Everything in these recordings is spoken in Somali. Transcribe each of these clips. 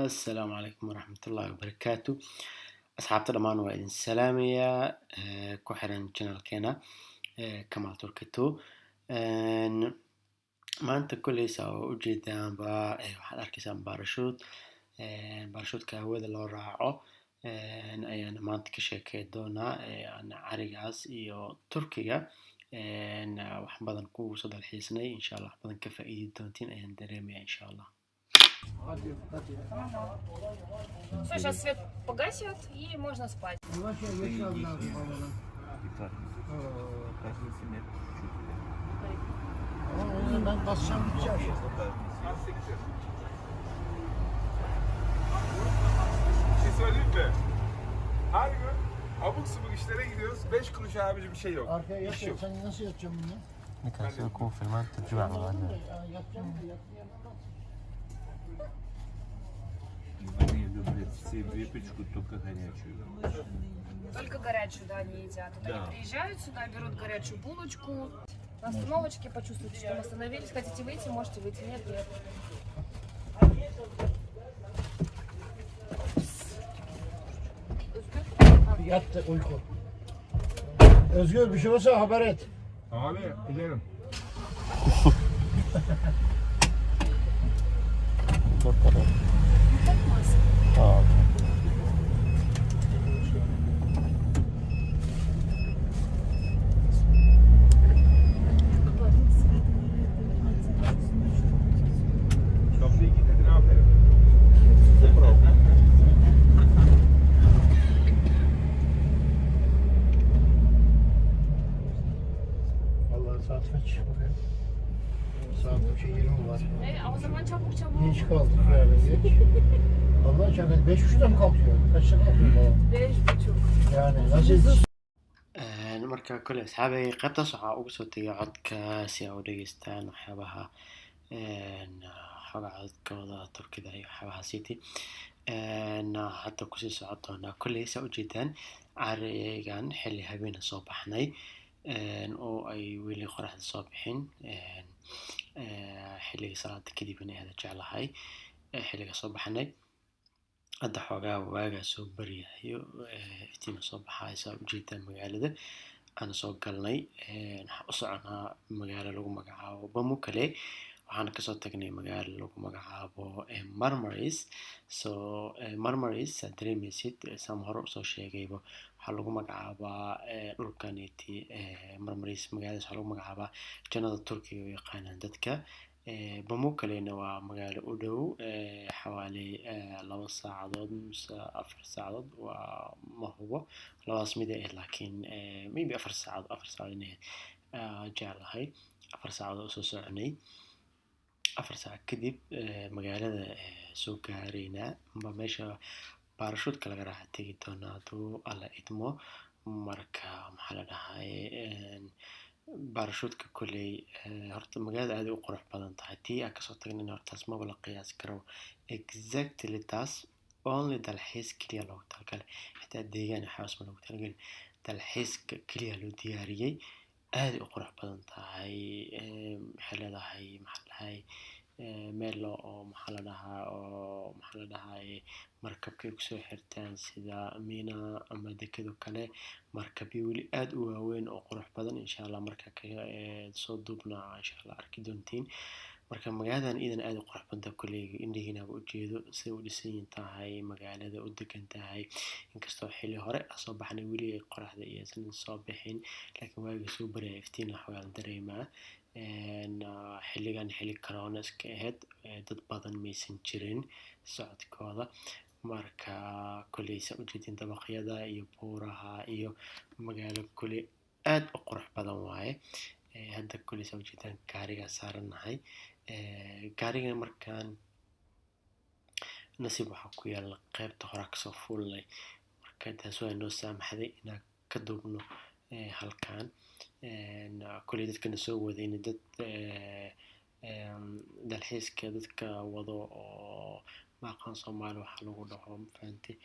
Assalaamu calaykum waraxmatullaahi wabarakaatu. Asxaabta dhammaan waa idin salaamayaa ku xiran channelkeena Kamal Turkito. Maanta koleysa oo ujeedaanba waxaad arkaysaan baarashuud, baarashuudka hawada loo raaco ayaan maanta ka sheekey doonaa carigaas iyo Turkiga wax badan ku soo dalxiisnay. Insha Allah wax badan ka faa'iidi doontiin ayaan dareemaya, insha Allah. Все, сейчас свет погасят, и можно спать. Ben basacağım, gideceğim. Bir şey söyleyeyim mi? Her gün abuk subuk işlere gidiyoruz. 5 kuruş abici bir şey yok. Arkaya İş yat. yok. Sen nasıl yatacaksın bunu? Ninkaas kuwa filmaanta turjumac. Yatacağım da yatmayamam. Они любят все выпечку, только горячую. Только горячую, да, они едят. Вот Да. они приезжают сюда, берут горячую булочку. На остановочке почувствуйте, что мы остановились. Хотите выйти, можете выйти. Нет, нет. Yat da uyku. Özgür, bir şey olursa haber et. Abi gidelim. Kapıyı kilitledin, aferin. Vallahi saat kaç bakayım. Saat 3'e 20 var. O zaman çabuk çabuk. Geç kaldık yani, geç. Allah aşkına, 5.30'da mı kalkıyor? Kaçta kalkıyor babam? 5.30. Yani nasıl Marka kole asxaabay, qaybtaas waxaa ugu soo tegay codka si aa u dhageystaan waxyaabaha xogaa codkooda Turkida iyo waxyaabaha city. Hadda kusii socon doonaa. Kolley saa ujeedaan, carigan xilli habeena soo baxnay oo ay weli qoraxda soo bixin, xilliga salaada kadib inay aada jeclahay xilliga soo baxnay. Hadda xoogaa waagaa soo baryayo, iftiima soo baxayo. Saa ujeedaan, magaalada aan soo galnay, waxaan u soconaa magaalo lagu magacaabo Pamukkale. Waxaan kasoo tagnay magaalo lagu magacaabo Marmaris. So Marmaris saad dareemeysid, saan hore usoo sheegayba, waxaa lagu magacaabaa dhulkaniti Marmaris. Magaaladaas waxaa lagu magacaabaa jannada Turkiga u yaqaanaan dadka. Pamukkalena waa magaalo u dhow, xawaali 2 saacadood mise 4 saacadood, waa ma hubo labadaas mid ay ahayd, laakiin maybe 4 saacadood, 4 saacadood inay ahayd jeclahay. 4 saacadood usoo soconay, 4 saac kadib magaalada soo gaareynaa amba meesha baarashuudka laga raaxa tegi doonaa hadduu Alla idmo. Marka maxaa la dhahay, baarashuudka kolley horta magaalada aad ay u qurux badan tahay. Tii aan kasoo tagnayna hortaas maba la qiyaasi karo exactly. Taas only dalxiis keliya loogu talagalay, xitaa deegaan iyo waxyaabas ma loogu talagalin, dalxiiska keliya loo diyaariyey. Aad ay u qurux badan tahay. Waxay leedahay, maxaa la dhahay, meel oo maxaa la dhahaa oo maxaa la dhahay markabkay kusoo xirtaan sida mina ama dekado kale, markabyo weli aad u waaweyn oo qurux badan. Insha Allah marka ka soo duubna, insha Allah arki doontiin. Marka magaaladan iidan aad u qurux badan tahay. Kolley indhihiinaba ujeedo siday u dhisan tahay, magaalada u degan tahay, inkastoo xilli hore aan soo baxnay, weli ay qoraxda iyo aysan soo bixin, laakiin waaga soo baryaya iftiin waxoogaa la dareemaa. Xilligan xilli corona iska ahayd, dad badan maysan jirin socodkooda. Marka kolley saa ujeedin, dabaqyada iyo buuraha iyo magaalo kolley aad u qurux badan waaye. Hadda kolley saa ujeedaan gaarigaa saaranahay. Gaariga markaan nasiib waxaa ku yaala qaybta horaa kasoo fuulnay. Marka taas waa noo saamaxday inaan ka duubno halkan. Kolley dadkana soo wadayna, dad dalxiiska dadka wado oo ma aqaan Soomaali waxa lagu dhaho, ma fahantay,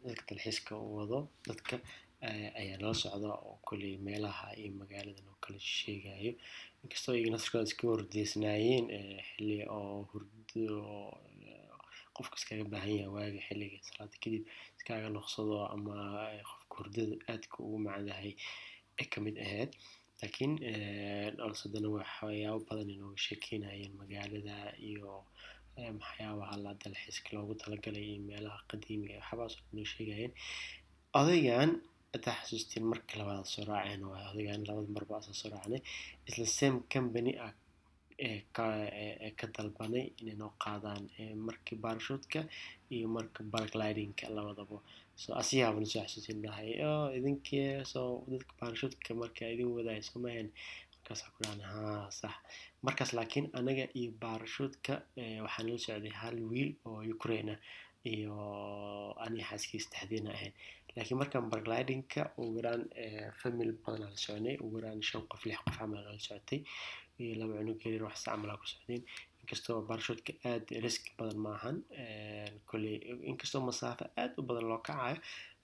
dadka dalxiiska u wado dadka ayaa nala socda oo kolley meelaha iyo magaaladan oo kale sheegayo, inkastoo iyaga naftirkooda iska hurdeysnaayeen xilli oo hurdo. Qofka iskaga baahan yahay waaga xilliga salaada kadib iskaga noqsado ama qofka hurdada aadka ugu macdahay ay kamid ahayd. Laakiin also haddana waxyaabo badan inooga sheekeynayeen magaalada iyo waxyaabaha la dalxiiska loogu talagalay iyo meelaha qadiimiga, waxyaabahaas oo dhan inoo sheegayeen. Odaygan hadaa xasuustiin, marka labaad soo raaceen waayo odaygan, labada marba asaa soo raacnay. Isla same company ah ee ka dalbanay inay noo qaadaan markii parachute-ka iyo marka paragliding-ka labadaba. So asigaabana soo xasuusin dhahay, "Oh, idinkii soo dadka parachute-ka marka idin wadaay soo mahayn?" Markaasaa ku dhahan, "Haa, sax." Markaas laakiin anaga iyo parachute-ka waxaa nala socday hal wiil oo Ukraine ah iyo aniga xaaskiisa, saddexdeena ahayn. Laakiin markaan paragliding-ka ugu yaraan family badan la soconay, ugu yaraan shan qof, lix qof camal la socotay iyo laba cunug yaryar, wax camal ku socdeen. Inkastoo parachute-ka aad risk badan maahan kolley, inkastoo masaafo aad u badan loo kacayo,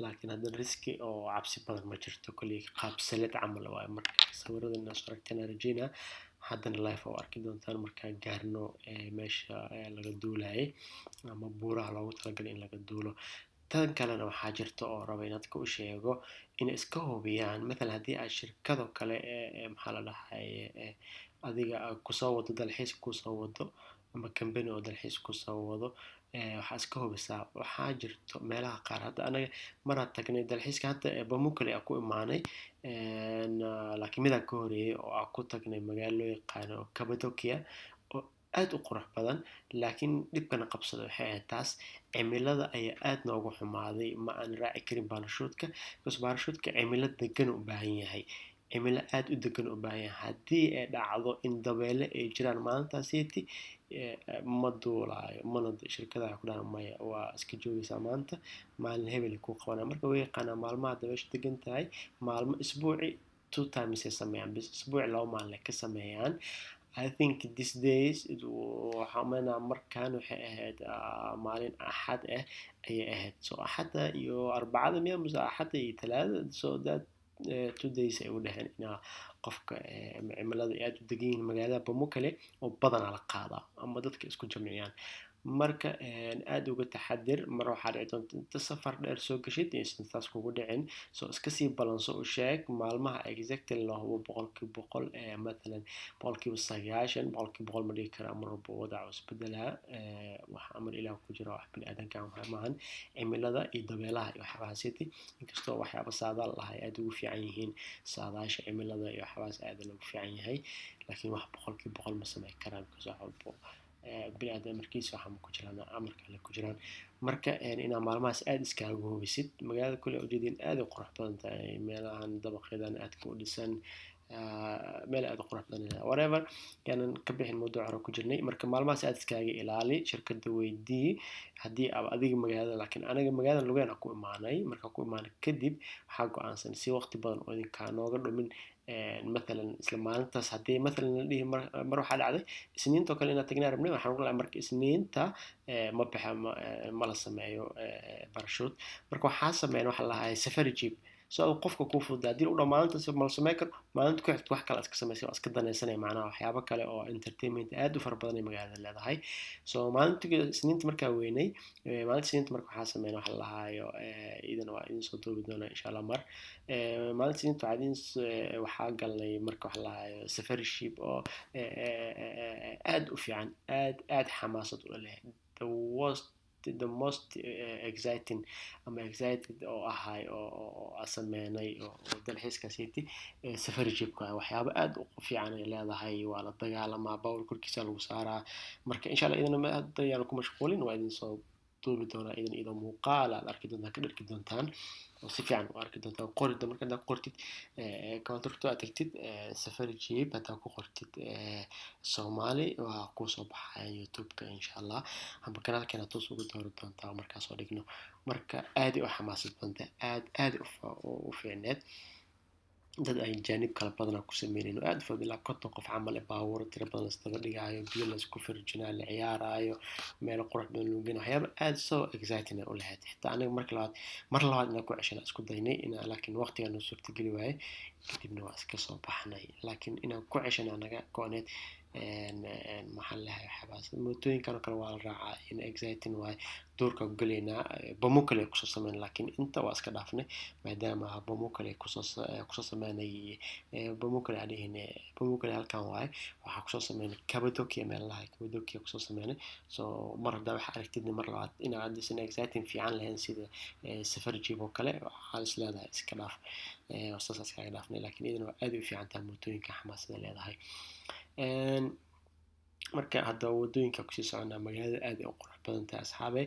laakiin haddana risk oo cabsi badan ma jirto kolley, qaab salad camal waaye. Marka sawirada inaad soo aragteen aan rajeynaa, haddana live oo arki doontaan markaan gaarno meesha laga duulayay ama buuraha loogu talagalay in laga duulo. Tan kalena waxaa jirta oo raba in dadka u sheego inay iska hubiyaan, mathalan haddii aad shirkado kale, maxaa la dhahay, adiga kusoo wado dalxiis kusoo wado ama company oo dalxiis kusoo wado, waxaa iska hubisaa. Waxaa jirto meelaha qaar, hadda anaga maraa tagnay dalxiiska, hadda Pamukkale aan ku imaanay, laakiin midaan ka horeeyay oo aan ku tagnay magaalo loo yaqaano Cappadocia oo aad u qurux badan. Laakiin dhibkana qabsada waxay ahayd taas cimilada ayaa aad noogu xumaaday, ma aan raaci karin parachute-ka, because parachute-ka cimilo degan u baahan yahay, cimilo aad u degan u baahan yahay. Haddii ay dhacdo in dabeele ay jiraan maalintaasiti, ma duulaayo, mana shirkadaha ku dhahan, "Maya, waa iska joogaysaa maanta, maalin hebel kuu qabanaya." Marka way yaqaanaa maalmaha dabeesha degan tahay. Maalmo isbuuci two times ay sameeyaan bis, isbuuci 2 maalin ay ka sameeyaan. I think these days waxaa umaynaa markan waxay ahayd maalin Axad ah ayay ahayd. So Axadda iyo Arbacada miya mise Axadda iyo Talaadada, so that 2 days ay u dheheen inaa qofka cimilada ay aad u degan yihiin magaalada Pamukkale oo badanaa la qaadaa ama dadka isku jamciyaan. Marka aad uga taxadir, mar waxaa dhici doonta inta safar dheer soo gashid inaysan taas kugu dhicin. So iska sii balanso, u sheeg maalmaha exactly la hubo 100%, mathalan 90%, 100% ma dhihi karaa, mar walba wadac isbedelaa, wax amar Ilaah ku jira, wax bini aadanka waxa maahan, cimilada iyo dabeelaha iyo waxyaabahaasiti. Inkastoo waxyaaba saadaal ah ay aad ugu fiican yihiin, saadaasha cimilada iyo waxyaabahaas aad loogu fiican yahay, laakiin wax 100% ma sameyn karaan, because wax walbo bini aadam amarkiisa waxa ku jiraan, amarka Alle ku jiraan. Marka inaa maalmahaas aad iskaaga hubisid. Magaalada kule ujeedin aad u qurux badan tahay, meelahan dabaqyadan aadka u dhisan, meel aad u qurux badan, whatever, yaanan ka bixin mawduuc hore ku jirnay. Marka maalmahaas aad iskaaga ilaali, shirkadda weydii haddii aad adiga magaalada. Laakiin aniga magaalada lugeen ku imaanay. Markaa ku imaanay kadib waxaa go-aansan si waqti badan oo idinkaa nooga dhumin, mathalan isla maalintaas haddii mathalan la dhihi mar waxaa dhacday Isniinta oo kale inaan tagnaa rabnay. Waxaan ku lahay marka Isniinta ma baxa, ma la sameeyo parachute. Marka waxaa sameyn waxa la lahaa safari jeep, so qofka kuu fududa haddii u dhaa maalintaas ma la sameyn karo, maalinta ku xigta wax kale iska samaysay, waa iska danaysanaya. Macnaha waxyaabo kale oo entertainment aad u fara badan ay magaalada leedahay. So maalinta Isniinta markaa weynay, maalinta Isniinta marka waxaa sameyn waxa la lahaayo, idana waa idin soo duubi doonaa insha Allah. Mar maalinta Isniinta waxaa galnay marka waxa la lahaayo safari jeep oo aad u fiican, aad aad xamaasad u leh, the most exciting ama excited oo ahay oo sameynay oo dalxiiskaasiti safari jeepka. Waxyaabo aad u fiican ay leedahay, waa la dagaalamaa, bawr korkiisa lagu saaraa. Marka insha Allah idina hadda yaan ku mashquulin, waa idin soo duubi doonaa idin idoo muuqaal aad arki doontaan, ka dharki doontaan oo si fiican u arki doontaan. Qori marka haddaad qortid counterto aad tagtid safari jeep, haddaad ku qortid Soomaali, waa kusoo baxaya YouTube-ka insha Allah, ama kanaalkeena toos ugu doori doontaa markaa soo dhigno. Marka aad u xamaasad badanta, aad aad u fiicneed, dad ay jaanib kala badanaa ku sameynayn oo aad u fadilaa, 50 qof camal ee baabuuro tiro badan laisdaba dhigaayo, biyo laisku firjinaayo, la ciyaaraayo, meelo qurux badan lagu geynayo, waxyaaba aad so exciting ay u lahayd. Xitaa aniga marka labaad, mar labaad inaan ku ceshana isku daynay ina, laakiin waqtigaa noo suurtageli waayey. Kadibna waa iska soo baxnay, laakiin inaan ku ceshana naga go-need. Maxaa lahay, waxyaabahaas mootooyinkan oo kale waa la raacaa in exciting waaye. Duurka ku gelaynaa, bamo kale kusoo sameyn, laakiin inta waa iska dhaafnay maadaama bamo kale kusoo sameynay. Bamo kale aan dhihin, bamo kale halkan waaye. Waxaa kusoo sameynay Cappadocia, meel lahay Cappadocia kusoo sameynay. So mar haddaa waxaa aragtidna mar labaad inaad isan exciting fiican lahayn sida safari jeep oo kale, waxaa is leedahay iska dhaaf. Saas iskaga dhaafnay, laakiin iyadana waa aad u fiican tahay mootooyinka, xamaasada leedahay. Marka hadda wadooyinka kusii soconaa, magaalada aad ay u qurux badan tahay, asxaabe.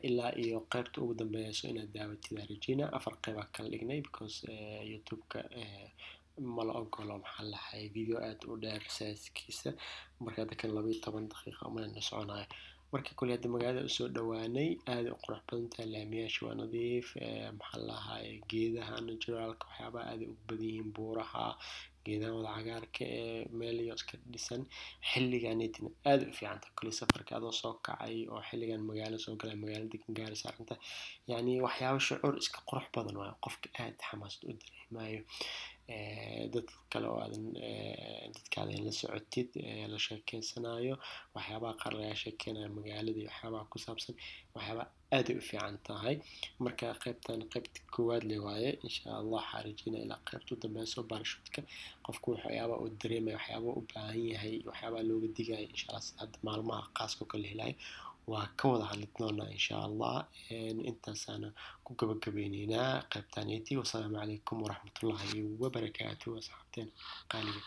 Ilaa iyo qaybta ugu dambeyso inaad daawatid rajeyna. Afar qeybaa kala dhignay because YouTube-ka ma la ogolo, maxaa lahay, video aad u dheer saaskiisa. Marka hadda kan 12 daqiiqa umalena soconayo. Marka kule hadda magaalada usoo dhawaanay, aad u qurux badan tahay, laamiyaasha waa nadiif. Maxaa lahay, geedaha naturalka waxyaabaha aad ay ugu badan yihiin, buuraha, geedaha wada cagaarka ee meel iyo iska dhisan. Xilliganeetina aad u fiican tahay kule safarka adoo soo kacay oo xilligan magaalo soo galay, magaalo degan gaari saaranta, yacni waxyaabo shucuur iska qurux badan waayo, qofka aad xamaasad u dareemayo. Dad kale oo aadan dadkaadan la socotid, la sheekeysanayo, waxyaabaha qaar laga sheekeynayo magaalada iyo waxyaabaha ku saabsan, waxyaabaha aad ay u fiican tahay. Marka qaybtan qaybta koowaad le waaye. Insha Allah waxaa rajeynaya ilaa qaybta u dambeyso parachute-ka, qofku waxyaabaha uu dareemayo, waxyaabaha u baahan yahay, waxyaabaha looga digayo, insha Allah sida hadda maalmaha qaaska oo kale helayo waa ka wada hadli doonaa, insha Allah. Intaasaana ku gabagabeyneynaa qaybtaneti. Wasalaamu calaykum waraxmatullaahi wabarakaatu, asxaabteen qaaliga.